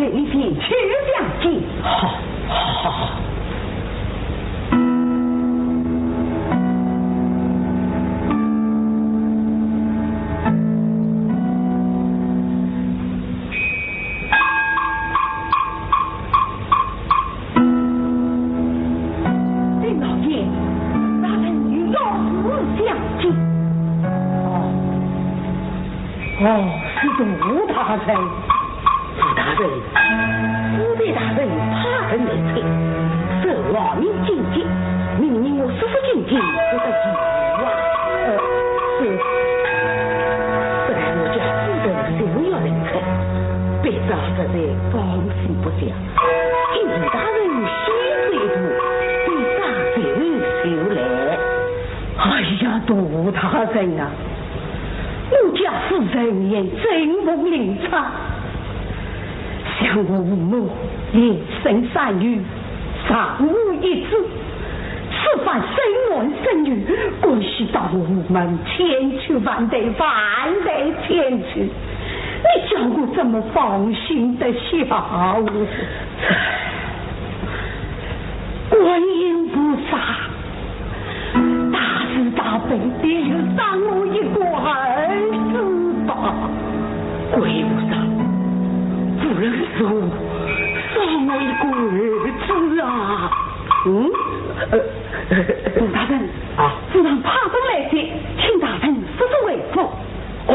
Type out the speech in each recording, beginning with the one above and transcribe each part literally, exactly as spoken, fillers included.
你前去相见。好，好，好。禀老爷，大人有要事相见。哦。 哦，是杜大人。杜大人，府台大人派人来催，说王爷进京，命令我速速进京，不得延误啊。呃，是。不但我家夫人就要离开，卑职实在放心不下，请杜大人先走一步，卑职随后就来。哎呀，杜大人啊， 我家夫人也真奉令差，想我父母连生三女，尚无一子，此番生男生女，关系到我们千秋万代，万代千秋，你叫我怎么放心得下？观音菩萨， 大慈大悲，你就赏我一个儿子吧。观音菩萨，夫人说赏我一个儿子啊。嗯？呃，杜大人，啊。府上派人来接，请大人速速回府。哦，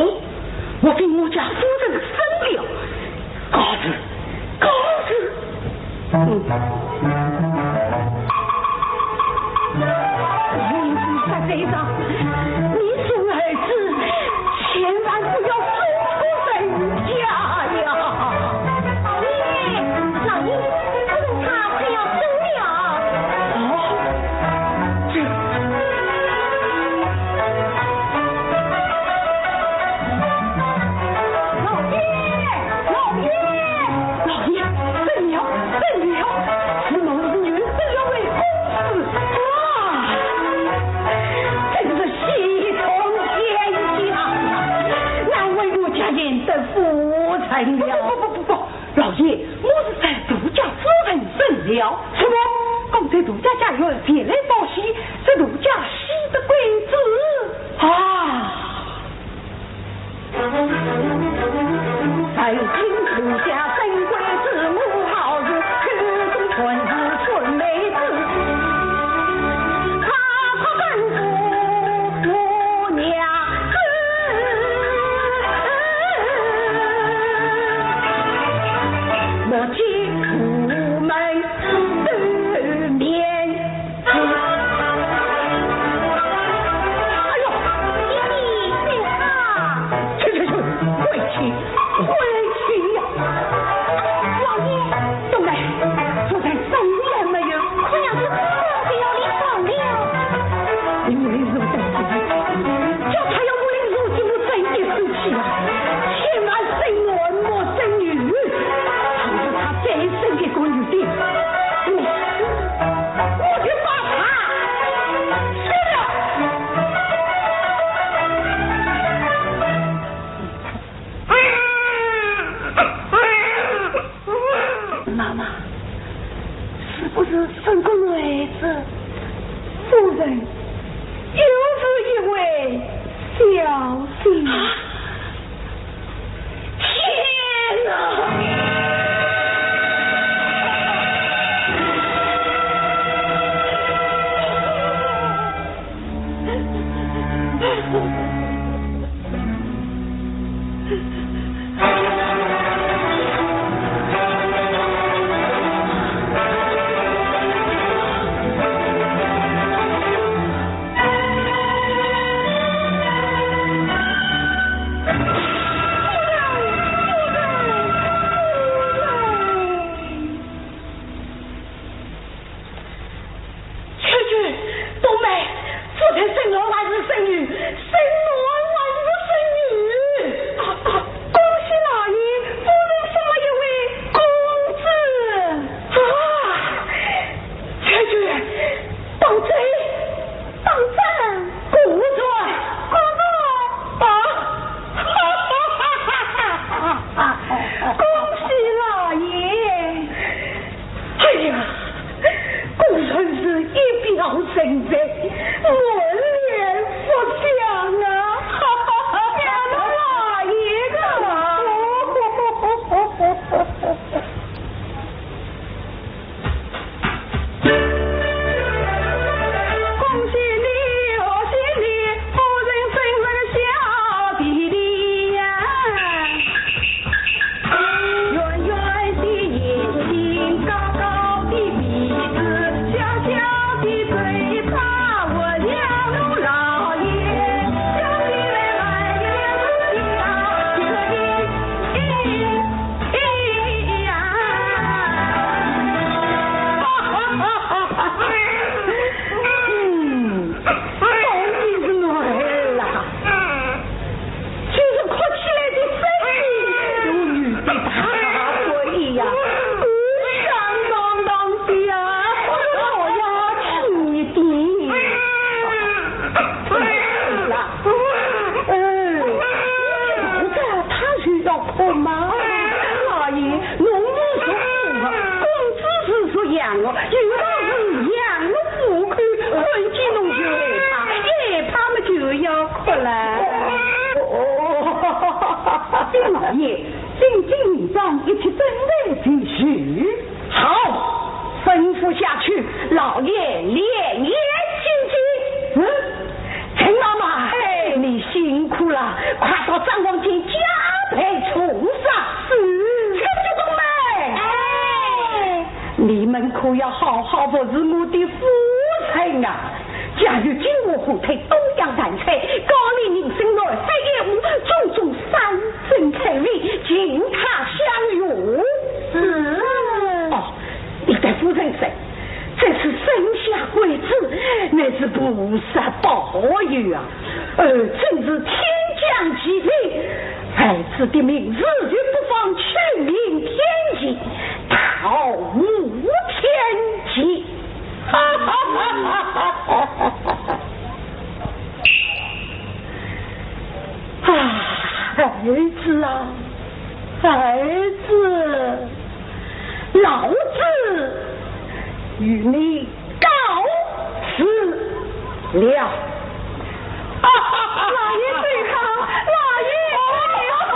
我禀我家夫人声了。告辞，告辞。 嗯。你说这个，你送儿子千万不要送出人家呀。老爷，老爷，不能，他快要走了。哦，这 老爷，老爷，老爷，怎么样？怎么样？是我们女儿真要回公子啊！真是喜从天降啊！难为我家贤德夫人了。不，不，不，不，不，老爷，我是在杜家夫人身了。什么？刚才杜家家眷前来报喜，是杜家喜得贵子啊！ 曾经杜家珍贵子，我好似口中全是春梅子，她可更负我娘子，莫见我们对面。 哎呦，爹爹，你好。去，去，去，跪去，跪去呀！老爷。冬梅，夫人上来没有？看样子夫人就要离床了。你没有等夫人，叫她要我领受给我真的生气啊！千万生男莫生女，倘若她再生一个女的，我 我就把他吃了。妈妈，是不是生个儿子？夫人，又是一位小姐。 天哪！爷，进京女装一起准备就绪。好，吩咐下去，老爷连言请进。嗯，陈妈妈，哎，你辛苦了，快到账房间加倍重赏。是。陈主公们，哎，你们可要好好服侍我的夫人啊！ 假如金华火腿、东阳淡菜、高丽人参、南山燕窝，种种山珍海味，尽可享用。是。哦，你对夫人说，这次生下贵子，乃是菩萨保佑啊，呃，真是天降奇品。孩子的名字就不妨取名天奇，桃无天奇。 啊，儿子啊，儿子，老子与你告辞了。老爷走好，老爷走好。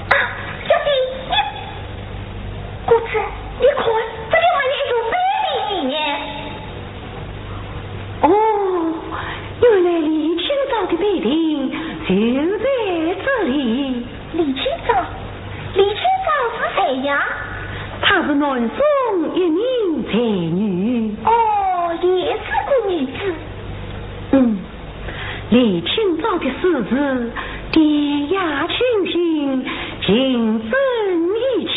啊，小姐，你，公子，你看，这里还有一座碑碑呢。哦，原来李清照的碑亭就在这里。李清照？李清照是谁呀？她是南宋一名才女。哦，也是个女子。嗯。 李清照的诗词典雅清新，情真意切，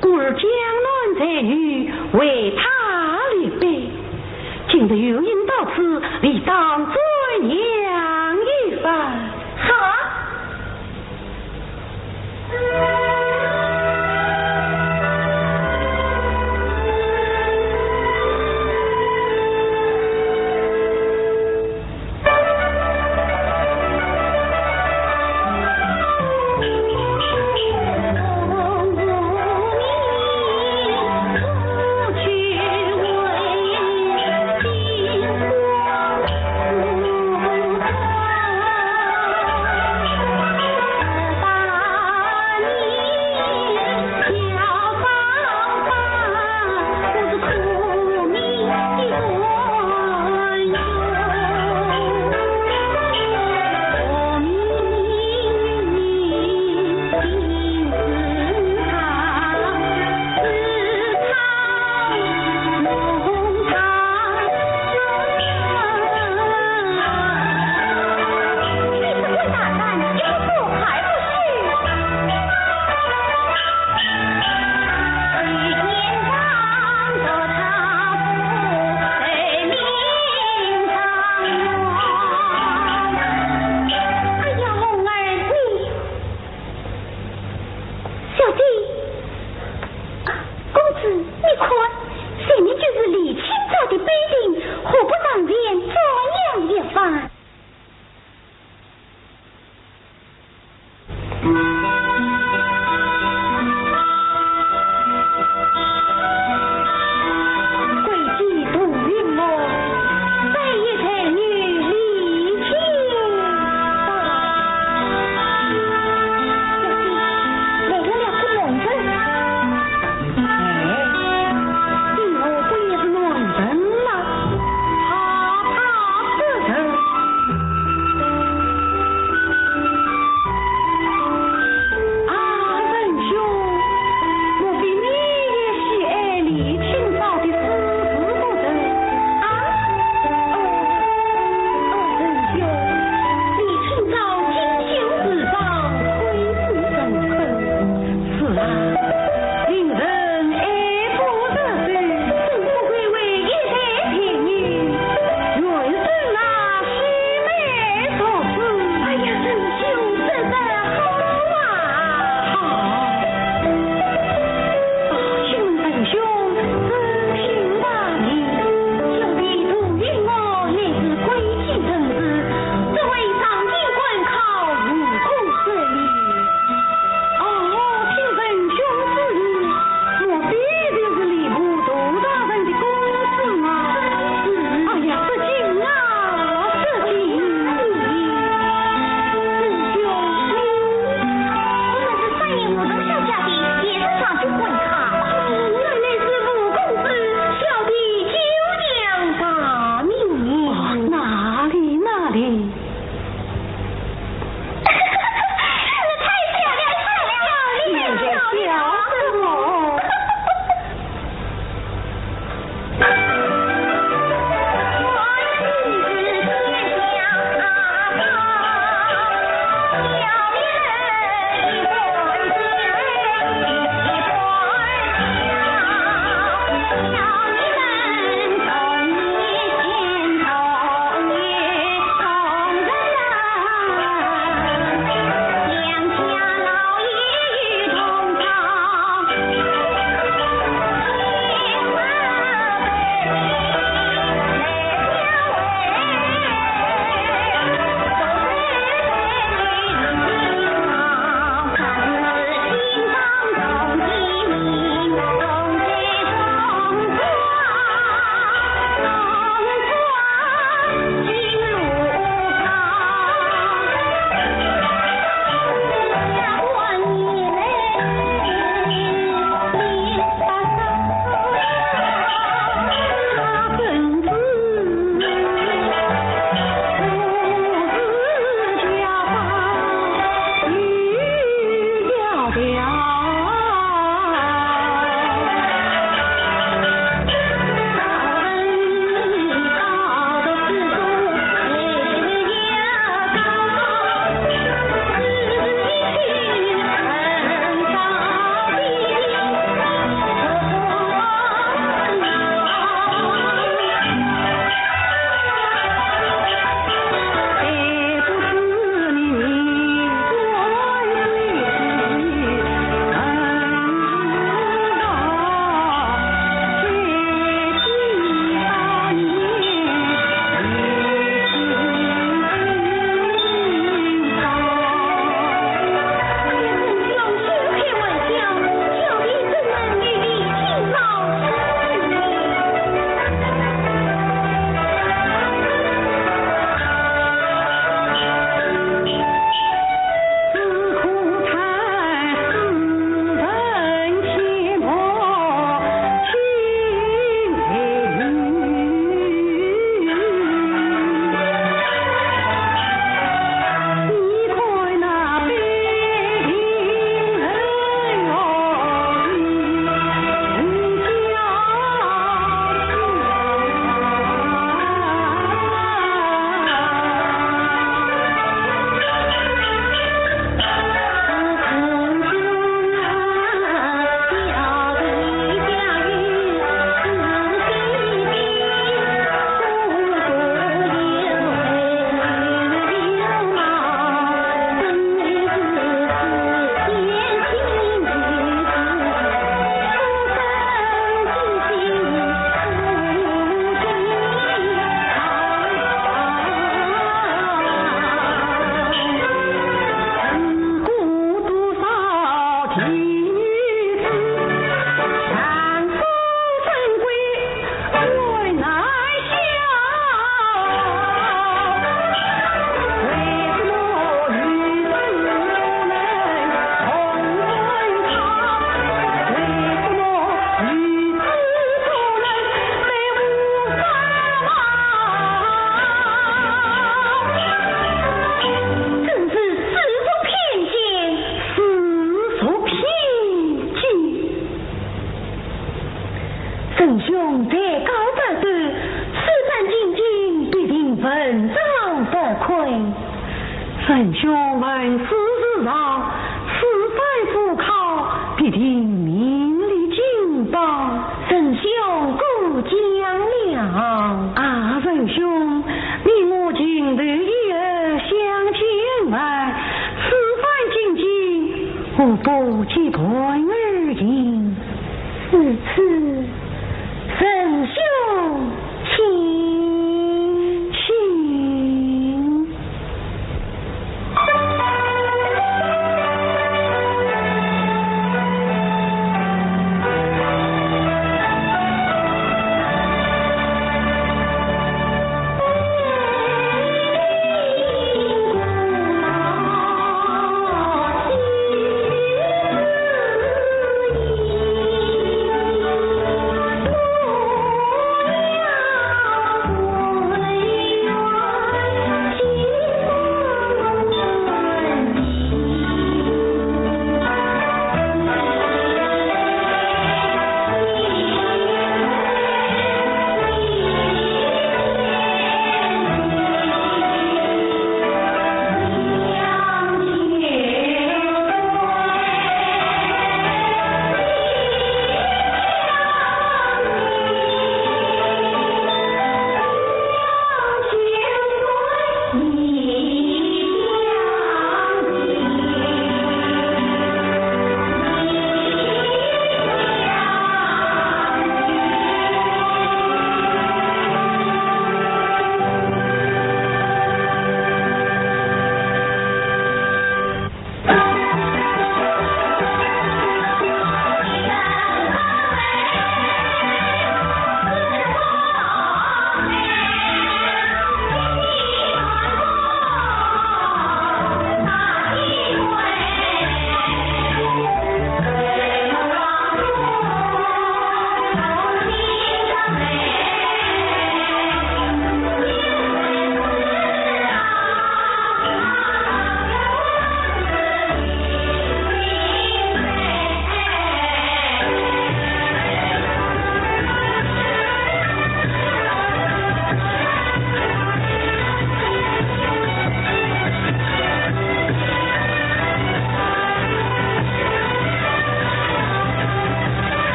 故而江南才女为她立碑。今日有幸到此，理当赞扬一番。好。兄才高八斗，此番进京，必定文章不愧。 文兄文思如潮，此番赴考，必定名列金榜。文兄过奖了。啊，文兄，你我情投意合，相见恩爱，此番进京，何不结伴而行？如此，文兄请。请。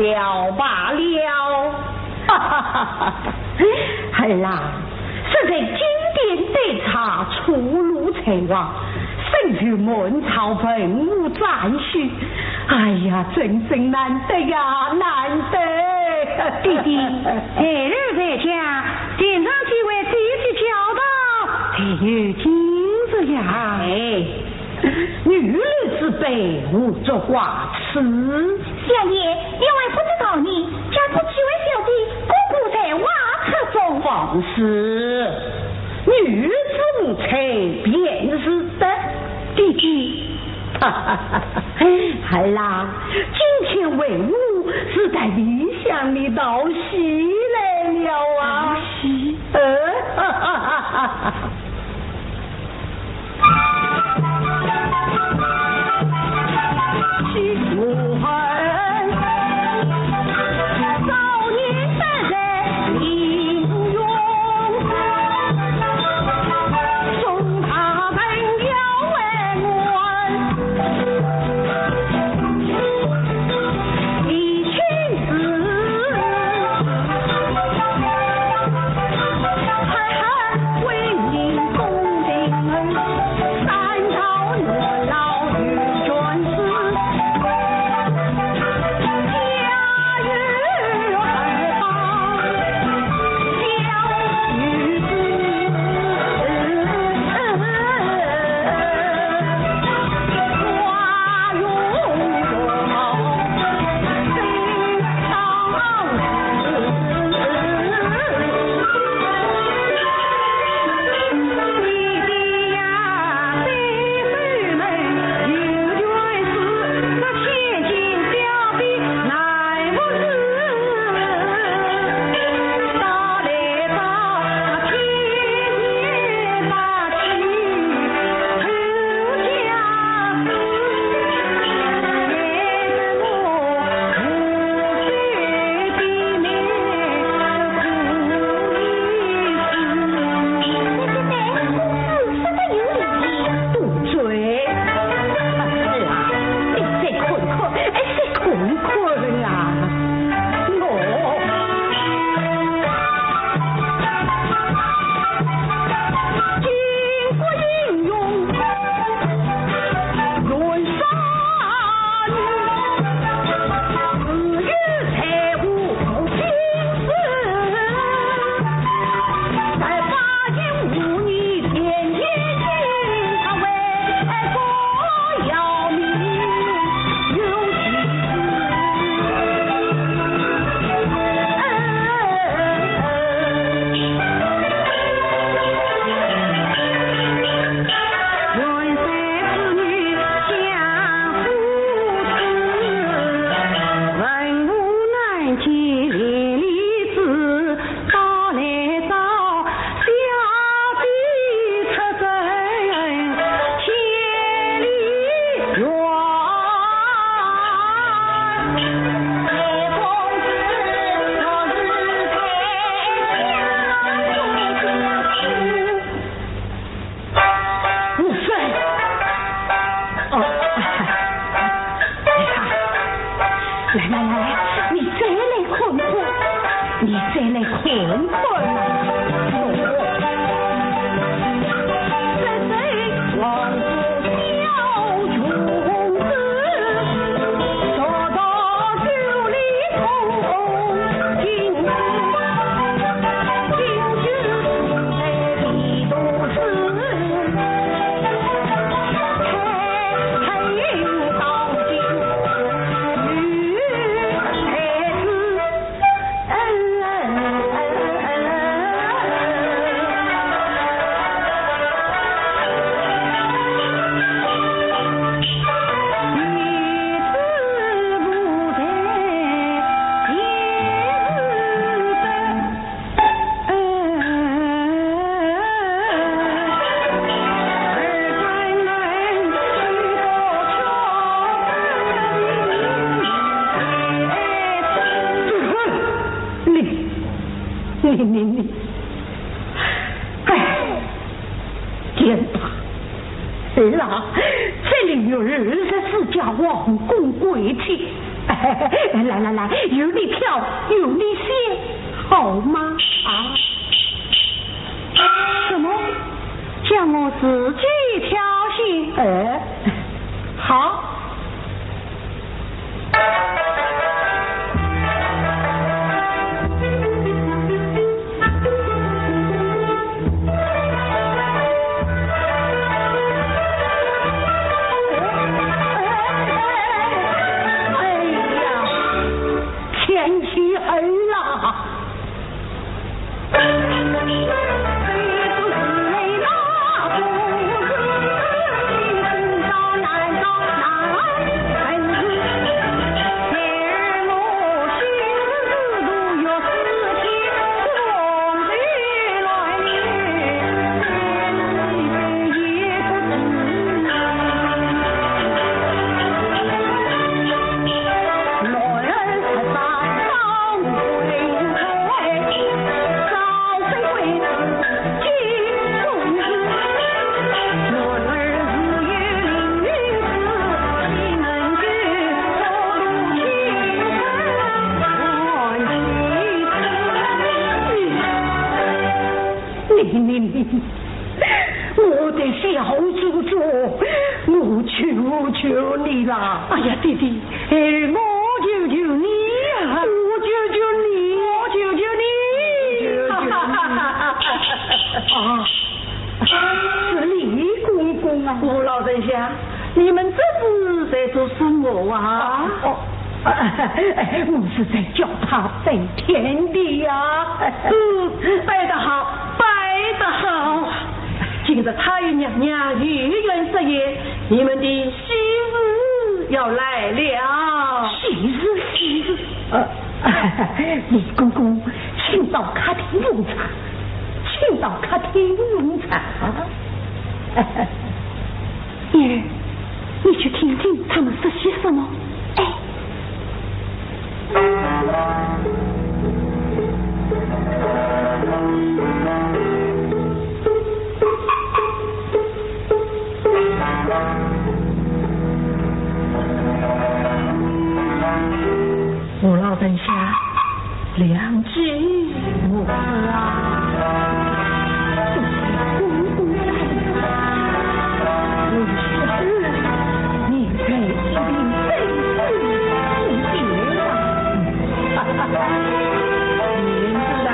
了罢了。哈哈哈哈！儿啊，身在金殿对茶，出入在外，身处满朝文武占须。哎呀，真正难得呀，难得！爹爹，孩儿在家，平常几位姐姐教导，才有今日呀。哎，女流之辈，何足挂齿？ 小爷，因为不知道呢，叫过几位小姐，哥哥在外客中。放肆！女子无才便是德。爹爹，哈哈哈哈，儿啊，今天为父是在里厢里淘喜来了啊。淘喜？呃，哈哈哈哈哈。 来，来，来，来，你再来看看，你再来看看嘛。你，你，你，你，哎，天哪！是啊，这里有二十四家王公贵戚，哎，来来来，由你挑，由你选，好吗？啊？什么？叫我自己挑选？呃，好。哎呀，天气冷啊！你，你，你，我的小猪猪，我求求你啦！哎呀，爹爹，哎，我求求你呀！我求求你！我求求你！求求你！啊，是李公公啊！吴老丞相，你们这是在做什么啊？哦，我是在叫他拜天地呀。嗯，拜得好，拜得好。今日太后娘娘御苑设宴，你们的喜事要来了。喜事，喜事。呃，李公公，请到客厅用茶，请到客厅用茶。你，你去听听他们说些什么。哎。吴老丞相，良机不是啊。这些公公在上，我说是你在一边背后不见啊。你知道，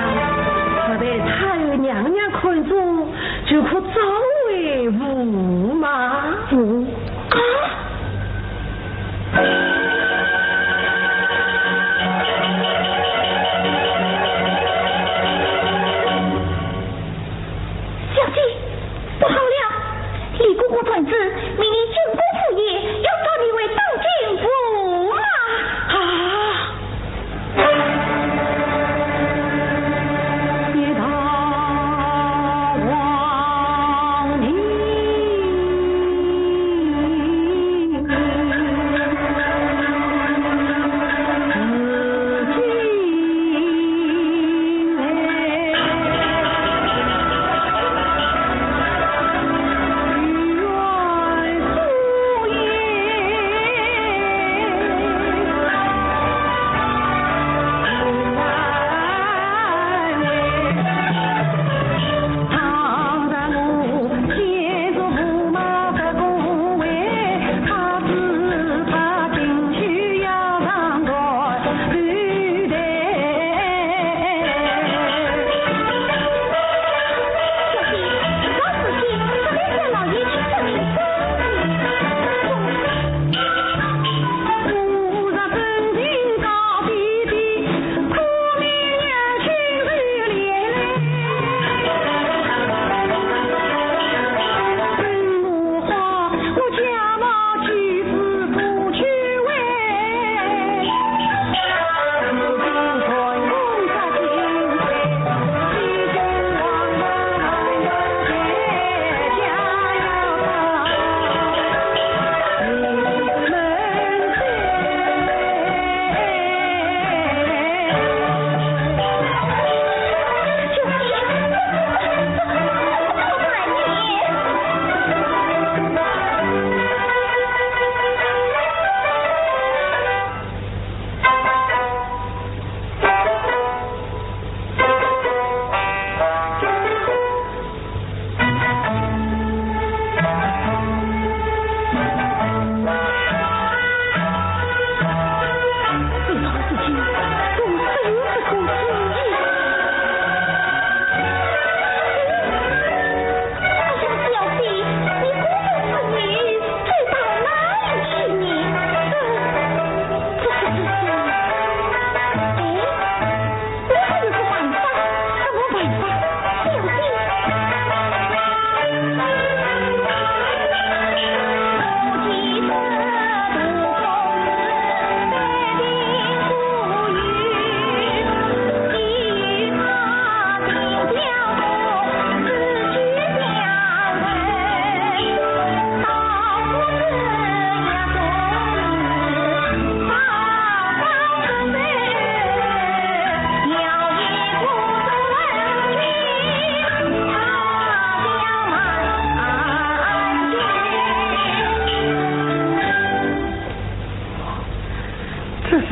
我在太后娘娘看中，就可招为驸马。哦，啊？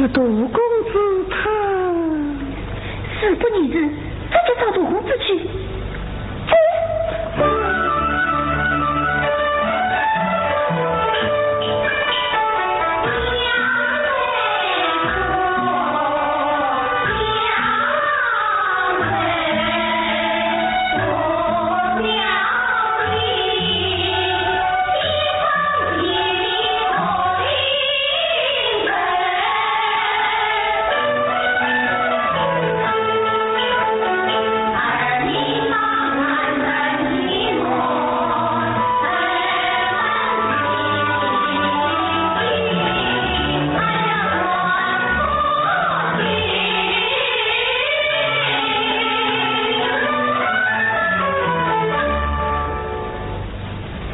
大公子他……事不宜迟，直接找大公子去。走。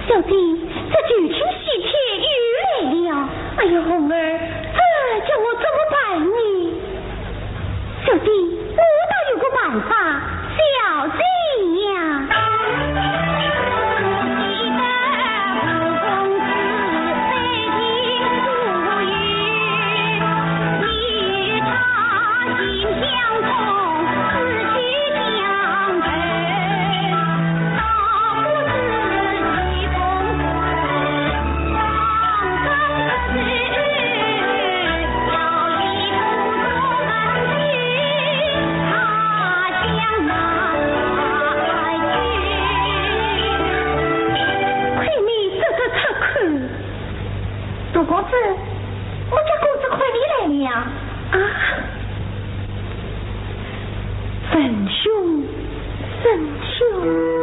小姐，这九卿西帖又来了。哎呀，红儿，这叫我怎么办呢？小姐，我倒有个办法。小姐呀。亏你说得出口。大公子，我家公子快点来了。啊，文兄，文兄。